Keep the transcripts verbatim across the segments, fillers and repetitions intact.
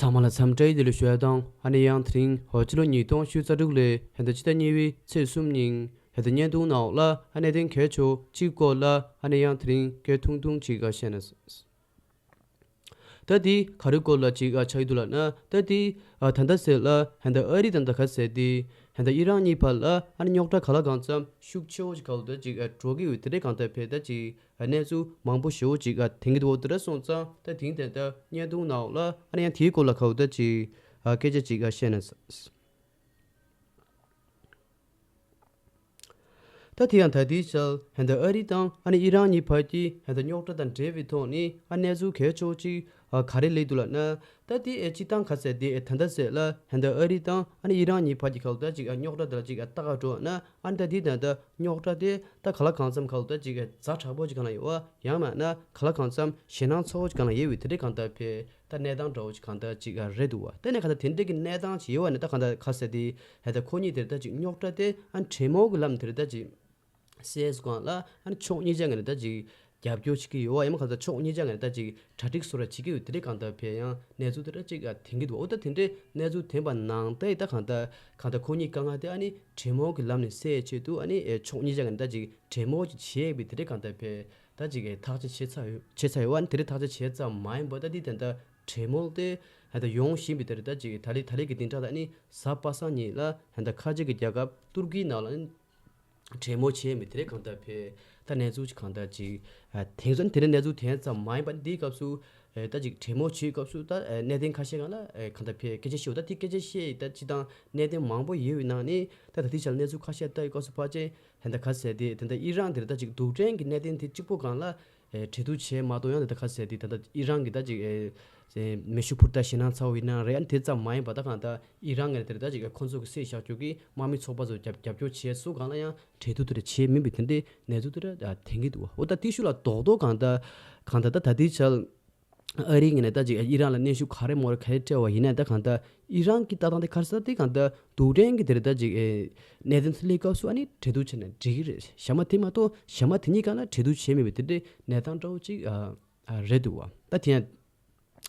ཚང་མ་ལ་འཚམས་འདྲི་བདེ་ལེགས་ཞུ་ཡ་དང་། ཨ་ནི་ཡང་དེ་རིང་ཧོ་ཅི་ལོ་ཉིས་སྟོང་ཉི་ཤུ་རྩ་དྲུག་ལོའི་ཧེ་ད་ཕྱི་ཟླ་གཉིས་པའི་ཚེས་གསུམ་ཉིན་ཧེ་ད་བརྙན་ཐུང་ནང་ལ་ཨ་ནི་གནད་དོན་གལ་ཆེ་གཅིག་སྐོར་ལ་ཨ་ནི་ཡང་དེ་རིང་སྐད་ཐུང་ཐུང་ཅིག་ཨ་བཤད་ན། ད་དེ་ག་རེ་སྐོར་ལ་ཅིག་ཨ་ཆགས་ཀྱི་འདུག་ལབ་ན། ད་དེ་ཨ་ད་ལྟ་ཟེར་ལ་ཧེ་ད་ཨ་རི་དང་ད་ག་ཟེར་དེ་ཧེ་ད་ཨི་རན་གཉིས་བར་ལ་ཨ་ནི་རྙོག་དྲ་ག་ལ་གང་འཚམ་ཤུགས་ཆེ་བོ་ཅིག་ག་ལ་ད་ཅིག་ཨ་འགྲོ་གི་ཡོད། དེ་འདྲའི་གང་ལྟར་ཕེ་ད་ཅིག་གནས་ཚུལ་མང་པོ་ཞེ་པོ་ཅིག་ཨ་ཐོན་གྱི་འདུག་འོ་དེ་འདྲ་སོང་ཙང་ད་དེང་དེ་འདྲ་བརྙན་ཐུང་ནང་ལ་ཨ་ནི་ཡང་དེའི་སྐོར་ལ་ག་ལ་ད་ཅིག་ཨ་སྐད་ཆ་ཅིག་ཨ་བཤད་ན། ད་དེ་ཡང་ད་ལྟའི་ཆར་ཧེ་ད་ཨ་རི་དང་ཨ་ནི་ཨི་རན་གཉིས་བར་གྱི་ཧེ་ད་རྙོག་དྲ་དང་འབྲེལ་བའི་ཐོག་ནས་ཨ་གནས་ཚུལ་གལ་ཆེ་བོ་ཅིག་ཨ་ག་རེ་སླེབས་འདུག་ལབ་ན། ད་དེ་ཨེ་སྤྱི་བཏང་ག་ཟེར་དེ་ཨེ་ད་ལྟ་ཟེར་ལ་ཧེ་ད་ཨ་རི་དང་ཨ་ནི་ཨི་རན་གཉིས་བར་གྱི་ག་ལ་ད་ཅིག་ཨ་རྙོག་དྲ་དེ་ལ་ཅིག་ཨ་ལྟ་ག་འགྲོ་ན། ཨ་ནི་ད་དེ་ད་ད་རྙོག་དྲ་དེ་ད་ག་ལ་གང་འཚམ་ག་ལ་ད་ཅིག་ཨ་ཛ་དྲག་པོ་ཅིག་གང་ལ་ཡོད་པ། ཡང་མིན་ན་ག་ལ་གང་འཚམ་ཞེད་སྣང་ཚ་བོ་ཅིག་གང་ལ་ཡོད་པའི་དེ་འདྲའི་གང་ལྟར་ཕེ་ད་གནས་སྟངས་འདྲ་བོ་ཅིག་གང་ལྟར་ཅིག་ཨ་རེད་འདུག་པ། ད་ནས་གང་ལྟར་དེ་འདྲའི་གི་གནས་སྟངས་ཅིག་ཡོད་པ་ནི་ད་གང་ལྟར་ག་ཟེར་དེ་ཧེ་ད་ཁོ་གཉིས་དེར་ད་ཅིག་རྙོག་དྲ་དེ་ཨ་ནི་གྲོས་མོལ་གྱི་ལམ་དེར་ད་ཅིག་སེལ་སྒང་ལ་ཨ་ནི་ཕྱོགས་གཉིས་ཆ་ངོས་ནས་ད་ཅིག་རྒྱབ་སྐྱོར་བྱེད་ཀྱི་ཡོད་པ། ཡང་མིན་གང་ལྟར་ཕྱོགས་གཉིས་ཆ་ངོས་ནས་ད་ཅིག་གྲ་སྒྲིག་བཟོ་འདྲ་བྱེད་ཀྱི་ཡོད། དེ་འདྲའི་གང་ལྟར་ཕེ་ཡང་གནས་ཚུལ་དེ་འདྲ་ཅིག་ཨ་ཐོན་གྱི་འདུག་འོ་ད་དེ་འདྲའི་གནས་ཚུལ་ཐོན་པ་ནང་ལྟར་ད་གང་ལྟར་གང་ལྟར་ཁོ་གཉིས་དཀའ་ངལ་དེ་ཨ་ནི་གྲོས་མོལ་གྱི་ལམ་ནས་སེལ་ཆེད་དུ་ཨ་ནི་ཨེ་ཕྱོགས་གཉིས་ཆ་ངོས་ནས་ད་ཅིག་གྲོས་མོལ་ཅིག་བྱས་པའི་དེ་འདྲའི་གང་ལྟར་ཕེ་ད་ཅིག་ཨེ་ཐག་གཅོད་བྱས་ཚར་ཡོད། བྱས་ཚར་ཡོད་པ། ཨ་ནི་དེ་འདྲའི་ཐག་གཅོད་བྱས་ཙམ་མ་ཡིན་པ་ད་འདི་ད་ལྟ་གྲོས་མོལ་དེ་ད་ལྟ་ཡོང་བཞིན་པའི་དེ་རེད། ད་ཅིག་ད་ལི་ད་ལི་གི་བདུན་ཕྲག་ད་ཨ་ནི་གཟའ་པ་སངས་ཉིན་ལ་ད་ལྟ་ཁ་ཆེ་གི་རྒྱལ་ཁབ་ཏུར་ཀིའི་ནང་ལ་ཨ་ནི་གྲོས་མོལ་བྱས་མི་དེ་རེད། གང་ལྟར་ཕེ་ད་གནས་ཚུལ་གང་ལྟར་ཅིག་ཨ་དེང་སང་དེ་འདྲའི་གནས་ཚུལ་ཐོན་ཙམ་མ་ཡིན་པ། འདིའི་སྐབས་སུ་ཨ་ད་ཅིག་གྲོས་མོལ་བྱེད་སྐབས་སུ་ད་ཨ་གནད་དོན་ཁ་ཤས་སྒང་ལ་ཨ་གང་ལྟར་ཕེ་སྐད་ཆ་བཤད། ད་དེ་སྐད་ཆ་བཤད་ད་ཅི་དང་གནད་དོན་མང་པོ་ཡོད་པའི་ནང་ནས་ད་ད་ལྟའི་ཆར་གནས་ཚུལ་ཁ་ཤས་ལྟ་ཡི་སྐབས་སུ་ཕལ་ཆེར་ད་ལྟ་ག་ཟེར་དེ་ད་ལྟ་ཨི་རན་དེར་ད་ཅིག་རྡུལ་ཕྲན་གྱི་གནད་དོན་དེ་གཅིག་པོ་སྒང་ལ་ཨ་གྲོས་བསྡུར་བྱས་མ་གཏོགས། ཡང་ད་ལྟ་ག་ཟེར་དེ་ད་ལྟ་ཨི་རན་གྱི་ད་ཅིག་ཨ་མེ་ཤུགས་འཕུར་མདའ་ཞེད་སྣང་ཚ་བོ་ཡིན་ན་རེད། ཨ་ནི་དེ་ཙམ་མ་ཡིན་པ་ད་གང་ལྟར་ཨི་རན་ངོས་དེར་ད་ཅིག་ཁོ་ཚོ་གི་སྲིད་བཞག་རྒྱུ་གི་དམག་མི་ཚོགས་པ་ཚོ་རྒྱབ་རྒྱབ་སྐྱོར་བྱས་སུ་སྒང་ལ་ཡང་གྲོས་བསྡུར་དེ་འདྲ་བྱས་མིན་པའི་དེ་འདྲའི་གནས་ཚུལ་དེ་འདྲ་ཐོན་གྱི་འདུག་འོ་ད་དེ་ཤུགས་ལ་རྡོག་རྡོག་གང་ལྟར་གང་ལྟར་ད་ད་ལྟའི་ཆར་ཨ་རིའི་ངོས་ནས་ད་ཅིག་ཨི་རན་ལ་གནོན་ཤུགས་ག་རེ་མོ་རེ་ག་རེ་སྤྲད་པ་ཡིན་ན། ད་གང་ལྟར་ཨི་རན་གྱི་ལྟ་སྟངས་དེ་ག་རེ་ཟེར་ན། དེ་གང་ལྟར་རྡུལ་ཕྲན་གྱི་དེ་རེད། ད་ཅིག་ཨེ་གནད་དོན་དེ་སླེབས་སྐབས་སུ་ཨ་ནི་གྲོས་བསྡུར་བྱས་ན་འགྲིག་གི་རེད། ཞག་མ་དེ་མ་གཏོགས་ཞག་མ་དེ་གཉིས་སྒང་ལ་གྲོས་བསྡུར་བྱས་མེད་པའི་དེ་འདྲའི་གནས་སྟངས་འདྲ་བོ་ཅིག་ཨ་ཨ་རེད་འདུག་པ། ད་དེ་ཡང་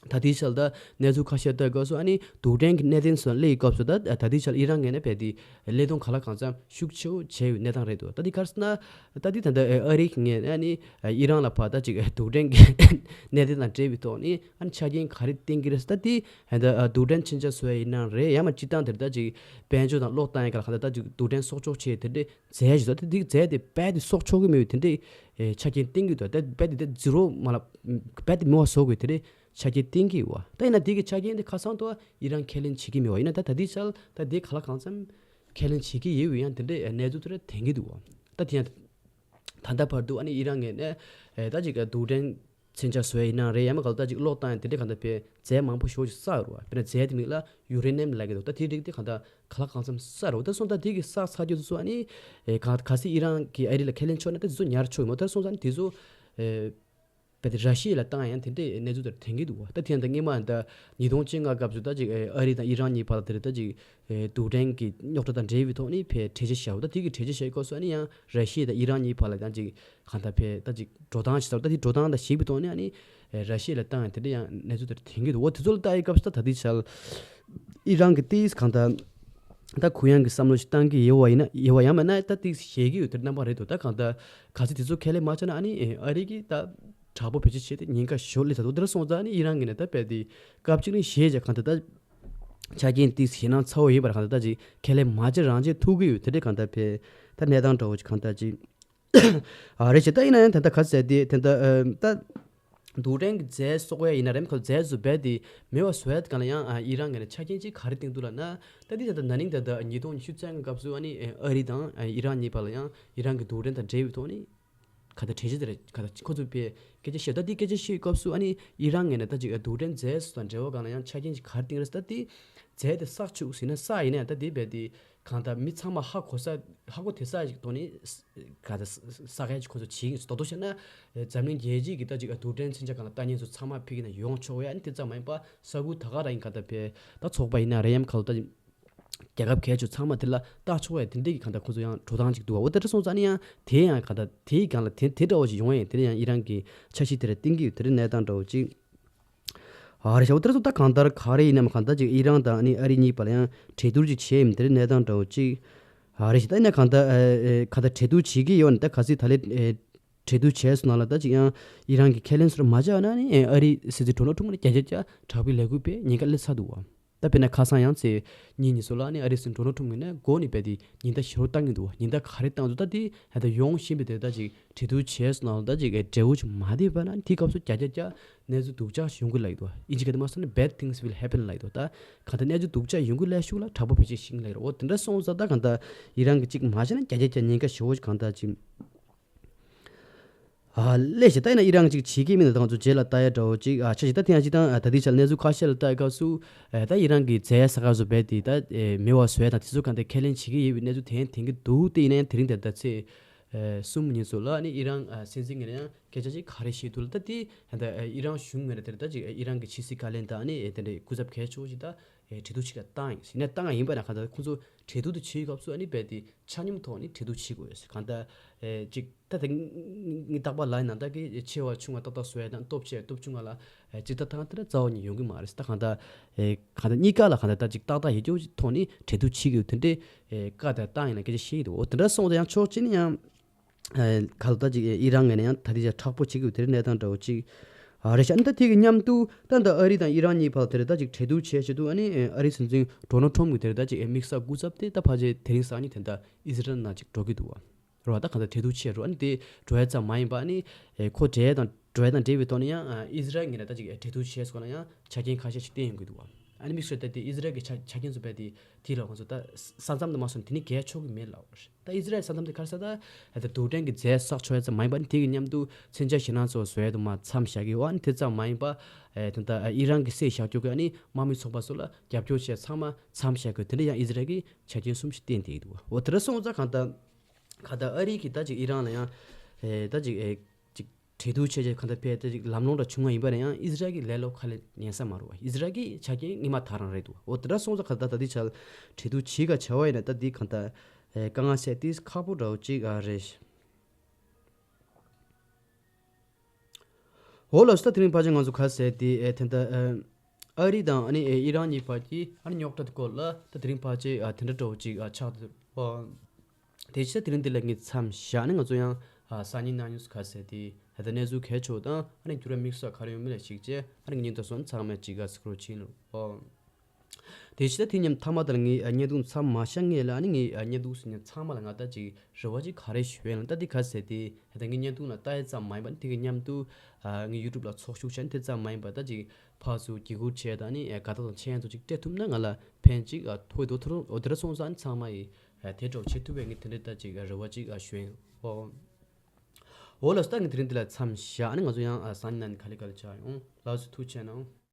ད་དེའི་ཆར་ད་གནས་ཚུལ་ཁ་ཤས་ལྟ་སྐབས་སུ་ཨ་ནི་རྡུལ་ཕྲན་གྱི་གནད་དོན་སོགས་སླེབས་སྐབས་སུ་ད་ད་དེའི་ཆར་ཨི་རན་ངོས་ནས་རྦད་དེ་ལས་དོན་གང་ལ་གང་འཚམ་ཤུགས་ཆེ་བོ་བྱས་ཡོད་གནས་སྟངས་རེད་འདུག་ད་དེ་ག་རེ་ཟེར་ན། ད་དེ་ད་ལྟ་ཨ་རི་གི་ངོས་ནས་ཨ་ནི་ཨི་རན་ལ་ཕར་ད་ཅིག་རྡུལ་ཕྲན་གྱི་གནད་དོན་དང་འབྲེལ་བའི་ཐོག་ནས་ཨ་ནི་ཆ་རྐྱེན་ག་རེ་བཏིང་གི་རེད་ཟེར། ད་དེ་ད་ལྟ་རྡུལ་ཕྲན་མཚོན་ཆ་བཟོ་ཡ་ཡིན་ན་རེད། ཡང་མ་སྤྱིར་བཏང་དེར་ད་ཅིག་དཔལ་འབྱོར་དང་གློག་བཏང་ཡ་ག་ལ་གང་ལྟར་ད་ཅིག་རྡུལ་ཕྲན་གསོག་འཇོག་བྱས་དེ་འདྲའི་རྫས་ཞིག་ད་དེ་རྫས་དེ་རྦད་དེ་གསོག་ཆོག་གི་མེད་པའི་དེ་འདྲའི་ཨེ་ཆ་རྐྱེན་བཏིང་གི་འདུག་ད་རྦད་དེ་ད་ཛི་རོ་མ་ལ་རྦད་དེ་མེད་པ་བཟོ་དགོས་དེ་འདྲའི་ཆ་རྐྱེན་བཏིང་གི་ཡོད་པ། ད་ཡིན་ན་དེ་གི་ཆ་རྐྱེན་དེ་ཁ་སང་དུ་ཨི་རན་ཁས་ལེན་བྱེད་ཀྱི་མེད་པ། ཡིན་ན་ད་ད་ལྟའི་ཆར་ད་དེ་ག་ལ་གང་འཚམ་ཁས་ལེན་བྱེད་ཀྱི་ཡོད་པའི་ཡང་དེ་འདྲའི་གནས་ཚུལ་དེ་འདྲ་ཐོན་གྱི་འདུག་པ། ད་དེ་ཡང་ད་ལྟ་བར་དུ་ཨ་ནི་ཨི་རན་ངོས་ནས་ཨེ་ད་ཅིག་རྡུལ་ཕྲན་མཚོན་ཆ་བཟོ་ཡ་ཡིན་ན་རེད། ཡང་མ་ག་ལ་ད་ཅིག་གློག་བཏང་ཡ་དེ་འདྲའི་གང་ལྟར་ཕར་རྫས་མང་པོ་ཞེ་པོ་ཅིག་བསགས་ཡོད་རེད་པ། དཔེར་ན་རྫས་དེ་མིང་ལ་ཡུ་རེ་ནི་ཡམ་ལབ་ཀྱི་འདུག་ད་དེ་རིགས་དེ་གང་ལྟར་ག་ལ་གང་འཚམ་བསགས་ཡོད་རེད་པ། ད་སོང་ཙང་དེ་གི་བསགས་ཚར་རྒྱུ་དེ་ཚོ་ཨ་ནི་ཨེ་ག་གལ་སྲིད་ཨི་རན་གྱིས་ཨ་རི་ལ་ཁས་ལེན་ཆོག་ན་ད་དེ་ཚོ་ཉར་ཆོག་གི་མོ། ད་སོང་ཙང་ཨ་ནི་དེ་ཚོ་ཨེ་རྦད་དེ་ར་ཤི་ཡ་ལ་བཏང་ཡ་ཡང་དེ་འདྲའི་གནས་ཚུལ་དེ་འདྲ་ཐོན་གྱི་འདུག་པ། ད་དེ་ཡང་ད་སྔོན་མ་ད་ཉིས་སྟོང་བཅོ་ལྔ་སྐབས་སུ་ད་ཅིག་ཨེ་ཨ་རི་དང་ཨི་རན་གཉིས་བར་ལ་དེ་རེད། ད་ཅིག་ཨེ་རྡུལ་ཕྲན་གྱི་རྙོག་དྲ་དང་འབྲེལ་བའི་ཐོག་ནས་ཕར་གྲོས་ཆོད་བཞག་པ། ད་དེ་གི་གྲོས་ཆོད་བཞག་པའི་སྐབས་སུ་ཨ་ནི་ཡང་ར་ཤི་ཡ་དང་ཨི་རན་གཉིས་བར་ལ་ཡང་ཅིག་གང་ལྟར་ཕར་ད་ཅིག་འགྲོ་སྟངས་ཤིག་ད་ལྟ་དེ་འགྲོ་སྟངས་དང་གཞིགས་པའི་ཐོག་ནས་ཨ་ནི་ཨེ་ར་ཤི་ཡ་ལ་བཏང་ཡ་དེ་འདྲ་ཡང་གནས་ཚུལ་དེ་འདྲ་ཐོན་གྱི་འདུག་འོ་དེ་ཚོ་ལ་ལྟ་ཡི་སྐབས་སུ་ད་ད་ལྟའི་ཆར་ཨི་རན་གྱིས་ཏིས་གང་ལྟར་ད་གུ་ཡངས་ཀྱི་བསམ་བློ་ཞིག་བཏང་གི་ཡོད་པ་ཡིན་ན་ཡོད་པ། ཡང་མིན་ན་ད་ཏིས་བཞེས་ཀྱི་ཡོད་དེ་རྣམ་པ་རེད་འདུག་ད་གང་ལྟར་གལ་སྲིད་དེ་ཚོ་ཁས་ལེན་མ་བྱས་ན་ཨ་ནི་ཨེ་ཨ་རི་གིས་ད་དྲག་པོ་བེད་སྤྱོད་བྱས་ཏེ་ཉེན་ཁ་ཞེ་པོ་སླེབས་ཚར་འདུག་དེ་འདྲ་སོང་ཙང་ཨ་ནི་ཨི་རན་གྱིས་ནི་ད་རྦད་དེ་སྐབས་གཅིག་ནས་བཞེས་བྱས་གང་ལྟར་ད་ཆ་རྐྱེན་ཏིས་ཞེད་སྣང་ཚ་བོ་ཡིན་པར་གང་ལྟར་ད་ཅིག་ཁས་ལེན་མ་བྱས་རང་བྱས་ཐུག་གི་ཡོད། དེ་འདྲའི་གང་ལྟར་ཕར་ད་གནས་སྟངས་འདྲ་བོ་ཅིག་གང་ལྟར་ཅིག་ཨ་རེད་བྱས། ད་ཡིན་ན་ཡང་ད་ལྟ་ག་ཟེར་དེ་དེ་ད་ཨ་ད་རྡུལ་ཕྲན་གྱི་རྫས་གསོག་ཡ་ཡིན་ན་རེམ་ཁ་རྫས་བཟོ་བས་དེ་མེད་པ་བཟོ་ཡ་དེ་ག་ལ་ཡང་ཨ་ཨི་རན་གྱི་ནི་ཆ་རྐྱེན་ཅིག་ག་རེ་བཏིང་འདུག་ལབ་ན། ད་འདི་ད་ལྟ་ན་ནིང་ད་ལྟ་ཉིས་སྟོང་ཉི་ཤུ་རྩ་ལྔ་སྐབས་སུ་ཨ་ནི་ཨ་རི་དང་ཨ་ཨི་རན་གཉིས་བར་ལ་ཡང་ཨི་རན་གྱི་རྡུལ་ཕྲན་དང་འབྲེལ་བའི་ཐོག་ནས་ག་ད་གྲོས་ཆོད་དེ་རེད། ག་ད་ཁོ་ཚོས་ཕར་སྐད་ཆ་བཤད། ད་འདི་སྐད་ཆ་བཤད་སྐབས་སུ་ཨ་ནི་ཨི་རན་ངོས་ནས་ད་ཅིག་ཨ་རྡུལ་ཕྲན་རྫས་སོགས་དང་འབྲེལ་བ་གང་ལ་ཡང་ཆ་རྐྱེན་ཅིག་ག་རེ་བཏིང་རེད། ད་འདི་རྫས་དེ་བསགས་བཅུག་ཟིན་ན་བསགས་ཡིན་ན་ད་འདི་རྦད་དེ་གང་ལྟར་མི་ཚང་མ་ཧ་གོ་ས་ཧ་གོ་དེ་ས་ཞིག་ཐོག་ནས་ག་ད་ས་ས་ག་ཅིག་ཁོ་ཚོ་བྱེད་ཀྱི་ཡོད། ད་དོ་བྱས་ན་འཛམ་གླིང་རྒྱལ་སྤྱིའི་གི་ད་ཅིག་རྡུལ་ཕྲན་མཚོན་ཆ་གང་ལ་ལྟ་མཁན་ཚོ་ཚང་མ་ཕ་གི་ནས་ཡོང་ཆོག་ཡ། ཨ་ནི་དེ་ཙམ་མ་ཡིན་པ་ས་ཁུལ་ད་ག་རང་གི་ག་ད་ཕར་ད་ཚོགས་པ་ཡིན་ན་རེད། ཡང་ག་ལ་ད་རྒྱལ་ཁབ་གལ་ཆེ་ཚང་མ་དེ་ལ་ལྟ་ཆོག་ཡ་དེ་འདྲའི་གི་ག་ད་ཁོ་ཚོ་ཡང་འགྲོ་སྟངས་ཅིག་འདུག་པ། འོ་དེ་འདྲ་སོང་ཙང་ཨ་ནི་ཡང་དེ་ཡང་ག་ད་དེའི་སྒང་ལ་དེ་དེ་འདྲ་བོ་ཞིག་ཡོང་ཡ་ཡིན། དེ་ནས་ཡང་ཨི་རན་གྱི་འཆར་གཞི་དེ་རེད་བཏིང་གི་ཡོད། དེ་རེད་གནས་སྟངས་འདྲ་བོ་ཅིག་ཨ་རེ་ཤ་འོ་དེར་སོ་ད་གང་ལྟར་ག་རེ་ཡིན་ནམ། གང་ལྟར་ཅིག་ཨི་རན་དང་ཨ་ནི་ཨ་རི་གཉིས་བར་ལ་ཡང་གྲོས་བསྡུར་ཅིག་བྱས་ཡིན་དེར་གནས་སྟངས་འདྲ་བོ་ཅིག་ཨ་རེ་ཤ་ད་ཡིན་ན་གང་ལྟར་ཨེ་ཨེ་གང་ལྟར་གྲོས་བསྡུར་བྱེད་ཀྱི་ཡོད་ན་ད་ག་སྲིད་ད་ལེ་ཨེ་གྲོས་བསྡུར་བྱས་སོང་ན་ལ་ད་ཅིག་ཡང་ཨི་རན་གྱི་ཁས་ལེན་སོར་མ་བྱས་ན་ནི་ཨེ་ཨ་རི་སྲིད་འཛིན་ཌོ་ནལ་ཁྲམ་ལ་བརྒྱ་ཆ་བརྒྱ་དྲག་པོའི་ལས་འགུལ་སྤེལ་ཉེན་ཁ་སླེབས་ཚར་འདུག་བ། ད་དཔེར་ན་ཁ་སང་ཡང་ཚེས་གཉིས་ཉིན་སོགས་ལ་ནི་ཨ་རིའི་སྲིད་འགྲོ་ནོ་ཁྲོམ་གྱི་ནས་འགོ་ནས་རྦད་དེ་ཉེན་བརྡ་ཞེ་པོ་བཏང་གི་འདུག་ཉེན་བརྡ་ག་རེ་བཏང་འདུག་ད་དེ་ཧ་ད་ཡོང་བཞིན་པའི་དེ་ད་ཅིག་གྲོས་བསྡུར་བྱས་སོང་ན་ད་ཅིག་འབྲས་བུ་ཅིག་མ་ཐེབས་པ་ན་དེའི་སྐབས་སུ་རྒྱ་རྒྱ་རྒྱ་གནས་ཚུལ་སྡུག་ཅག་ཡོང་གི་ལབ་ཀྱི་འདུག་ཨིན་ཇི་སྐད་དུ་མ་སོང་ན་bad things will happen ལབ་ཀྱི་འདུག་ད་གང་ལྟར་གནས་ཚུལ་སྡུག་ཅག་ཡོང་གི་ལབ་ཤུགས་ལ་དྲག་པོ་བེད་སྤྱོད་ཤིང་ལབ་ཀྱི་རེད། འོ་དེ་འདྲ་སོང་ཙང་ད་གང་ལྟར་ཨི་རན་གྱི་ཅིག་མ་བྱས་ན་རྒྱ་རྒྱ་རྒྱ་ཉེན་ཁ་ཞེ་པོ་ཅིག་གང་ལྟར་ཅིག་ཨ་ལས་ཞེ་ད་ཡིན་ན་ཨི་རན་ཅིག་བྱེད་ཀྱི་མིན་ད་ང་ཚོ་རྗེས་ལ་ལྟ་ཡ་འདྲ་བོ་ཅིག་ཨ་ཆ་ཞིག་ད་ཐེངས་ཅིག་དང་ད་ལྟའི་ཆར་གནས་ཚུལ་ཁ་ཤས་ལ་ལྟ་ཡ་སྐབས་སུ་ཨ་ད་ཨི་རན་གྱི་རྫས་ས་ཁ་བཟོ་བས་དེ་ད་མེད་པ་བཟོ་ཡ་དང་དེ་ཚོ་གང་ལྟར་ཁས་ལེན་བྱེད་ཀྱི་ཡོད་པའི་གནས་ཚུལ་དེ་ཡང་ཐོན་གྱི་འདུག་དེ་ཡིན་ན་ཡང་དེ་རིང་དེ་ད་ཚེས་ཨ་གསུམ་ཉིན་སོགས་ལ་ནི་ཨི་རན་ཨ་སྲིད་འཛིན་ངོས་ནས་ཡང་སྐད་ཆ་ཅིག་ག་རེ་བཤད་འདུག་ལ་ད་དེ་ད་ཨི་རན་གཞུང་ངོས་ནས་དེ་ད་ཅིག་ཨི་རན་གྱི་ཕྱི་སྲིད་བཀའ་བློན་དང་ནི་དེ་འདྲའི་སྐུ་ཚབ་གལ་ཆེ་བོ་ཞིག་ད་ཨེ་གྲོས་བསྡུར་བྱེད་ཀ་བཏང་ཡིན་ཟེར་ནས་བཏང་ཡ་ཡིན་པ་ན་གང་ལྟར་ཁོང་ཚོ་གྲོས་བསྡུར་དུ་བྱེད་སྐབས་སུ་ཨ་ནི་རྦད་དེ་ཆ་སྙོམས་ཐོག་ནས་གྲོས་བསྡུར་བྱེད་དགོས་ཟེར། གང་ལྟར་ཨེ་ཅིག་ད་དེ་ངས་རྟག་པར་ལབ་ཡིན་ན་ད་གི་ཆེ་བ་ཆུང་བ་ཏག་ཏག་བཟོ་ཡ་དང་སྟོབས་ཆེ་སྟོབས་ཆུང་བ་ལ་ཨེ་ཅིག་ད་ཐང་དེ་འདྲ་རྩ་བ་ནས་ཡོང་གི་མ་རེད་ཟེར། ད་གང་ལྟར་ཨེ་གང་ལྟར་གཉིས་ཀ་ལ་གང་ལྟར་ད་ཅིག་ཏག་ཏག་ཡོད་རྒྱུ་ཐོག་ནས་གྲོས་བསྡུར་བྱེད་དགོས་དེ་འདྲའི་ཨེ་བཀའ་དང་བཏང་ཡིན་ན་སྐད་ཆ་བཤད་ཀྱི་འདུག་འོ་དེ་འདྲ་སོང་ཙང་ཡང་ཕྱོགས་གཅིག་ནས་ཡང་ཨ་ག་ལ་ད་ཅིག་ཨི་རན་ངོས་ནས་ཡང་ད་ལྟའི་ཆར་དྲག་པོ་བྱེད་ཀྱི་ཡོད་དེ་རིང་གནས་སྟངས་འདྲ་བོ་ཅིག་ཨ་རེད་ཤག་ཨ་ནི་ད་དེ་གི་མཉམ་དུ་ད་ད་ཨ་རི་དང་ཨི་རན་གཉིས་བར་དེ་རེད་ད་ཅིག་གྲོས་བསྡུར་བྱས་བྱས་འདུག་ཨ་ནི་ཨ་རིའི་སྲིད་འཛིན་ཌོ་ནལ་ཁྲོམ་གྱི་དེ་རེད་ད་ཅིག་དམིགས་བསལ་སྐུ་ཚབ་དེ་ད་ཕལ་ཆེར་དེ་རིང་སང་ཉིན་དེ་ད་ཨི་ཟི་རལ་ནང་ཅིག་འགྲོ་གི་འདུག་བ། རེད་བ། ད་གང་ལྟར་གྲོས་བསྡུར་བྱས་འགྲོ་ཨ་ནི་དེ་འགྲོ་ཡ་ཙམ་མ་ཡིན་པ་ཨ་ནི་ཨེ་ཁོ་བྲེལ་དང་འགྲོ་ཡ་དང་འབྲེལ་བའི་ཐོག་ནས་ཡང་ཨ་ཨི་ཟི་རལ་ངོས་ནས་ད་ཅིག་ཨེ་གྲོས་བསྡུར་བྱས་སོང་ན་ཡང་ཆ་རྐྱེན་ཁ་ཤས་ཤིག་བསྟན་ཡོང་གི་འདུག་བ། ཨ་ནི་དམིགས་བསལ་ད་དེ་ཨི་ཟི་རལ་གྱི་ཆ་ཆ་རྐྱེན་ཚོ་རྦད་དེ་དེ་ལ་ང་ཚོ་ད་ས་མཚམས་དུ་མ་སོང་དེ་ནི་གས་ཆོག་གི་མེད་ལབ་པ་རེད། ད་ཨི་ཟི་རལ་ས་མཚམས་དེ་ག་རེ་ཟེར་ད་ཨ་ད་རྡུལ་ཕྲན་གྱི་རྫས་བསགས་ཆོག་ཡ་ཙམ་མ་ཡིན་པ་ནི་དེ་གི་མཉམ་དུ་མཚོན་ཆ་ཞེད་སྣང་ཚོ་བཟོ་ཡ་དུ་མ་མཚམས་བཞག་གི་ཡོད། ཨ་ནི་དེ་ཙམ་མ་ཡིན་པ་ཨེ་ད་ད་ཨི་རན་གྱི་སྲིད་བཞག་རྒྱུ་གི་ཨ་ནི་དམག་མི་ཚོགས་པ་ཚོ་ལ་རྒྱབ་སྐྱོར་བྱས་ཚང་མ་མཚམས་བཞག་གི་དེ་འདྲ་ཡང་ཨི་ཟི་རལ་གྱི་ཆ་རྐྱེན་གསུམ་ཞིག་བསྟན་བསྡད་ཀྱི་འདུག་འོ་དེ་འདྲ་སོང་ཙང་གང་ལྟར་གང་ལྟར་ཨ་རི་གི་ད་ཅིག་ཨི་རན་ལ་ཡང་ཨེ་ད་ཅིག་ཨེ་ཅིག་གྲོས་བསྡུར་བྱས་རྗེས་གང་ལྟར་ཕེབས་ཏེ་ཅིག་ལམ་ལྷོང་འདྲ་བྱུང་བ་ཡིན་པ་ན་ཡང་ཨི་ཟི་རལ་གྱི་ལས་སླ་པོ་ཁ་ལེན་ཉན་ས་མ་རེད་བ། ཨི་ཟི་རལ་གྱི་ཆ་རྐྱེན་སྔོན་མ་དེ་རང་རེད་འདུག་འོ་དེ་འདྲ་སོང་ཙང་ག་ད་ད་ལྟའི་ཆར་གྲོས་བསྡུར་བྱེད་ག་བྱ་བ་ཡིན་ན་ད་འདི་གང་ལྟར་ཨེ་དཀའ་ངལ་སེལ་ཏེ་ཁག་པོ་འདྲ་བོ་ཅིག་ཨ་རེད། འོ་ལགས་སོ། ད་དེ་རིང་ཕལ་ཆེར་ང་ཚོ་ག་ཟེར་དེ་ཨེ་དེ་འདྲ་ཨ་ཨ་རི་དང་ཨ་ནི་ཨེ་ཨི་རན་གཉིས་བར་གྱི་ཨ་ནི་རྙོག་དྲ་དེ་སྐོར་ལ་ད་དེ་རིང་ཕལ་ཆེར་ཨ་དེ་འདྲ་འདྲ་བོ་ཅིག་ཨ་ཆགས་འདུག་ཨ། དེ་ཕྱིར་དེ་རིང་འདི་ལ་ངས་མཚམས་བཞག་ནས་ང་ཚོ་ཡང་ཨ་སང་ཉིན་གནངས་ཉིན་སུ་ག་ཟེར་དེ་ད་ལྟ་གནས་ཚུལ་གལ་ཆེ་བ་དང་ཨ་ནི་འགྱུར་བ་དམིགས་བསལ་ག་རེ་ཡོང་མིན་ལ་གཞིགས་བྱས་ཨ་ནི་ངས་ཉིན་ཐོ་སོང་ཚང་མས་ཅིག་ཨ་སི་ཀྲོལ་བྱེད་ལོ། ཨོ། དེ་ཕྱིར་དེ་མཉམ་མཐའ་མ་དེར་ངས་བརྙན་ཐུང་མཚམས་མ་བཞག་སྔོན་ལ་ཨ་ནི་ངས་བརྙན་ཐུང་གཟིགས་མཁན་ཚང་མ་ལ་ང་ད་ཅིག་རེ་བ་ཅིག་ག་རེ་ཞུ་ཡ་ལ་ད་འདི་ག་ཟེར་དེ་ད་ངས་བརྙན་ཐུང་ལ་ལྟ་ཡ་ཙམ་མ་ཡིན་པ་ནི་དེ་གི་མཉམ་དུ་ཨ་ངས་ཡུ་ཊུབ་ལ་ཚོགས་ཞུགས་བྱས་ནི་དེ་ཙམ་མ་ཡིན་པ་ད་ཅིག་ཕར་ཚུར་དགེ་སྐུལ་བྱས་དང་ནི་དགའ་རྟགས་དང་མཆན་ཚོ་ཅིག་སྤྲད་ཐུབ་ན་ང་ལ་ཕན་ཅིག་ཨ་ཐོགས་འདུག་ཐོགས་འོ་དེ་འདྲ་སོང་ཙང་ནི་ཚང་མ་ཡིས་ཨ་དེ་འདྲ་བྱེད་ཐུབ་པའི་ངས་དེ་འདྲ་ད་ཅིག་ཨ་རེ་བ་ཅིག་ཨ་ཞུ་ཡ་ཡིན། ཨོ། འོ་ལགས་སོ། ད་ངས་དེ་རིང་འདི་ལ་མཚམས་བཞག་ནི་ང་ཚོ་ཡང་ཨ་སང་ཉིན་གནངས་ཉིན་ག་ལེ་ག་ལེ་ཆགས་ཡོང་། ལགས་སོ། ཐུགས་རྗེ་གནང་།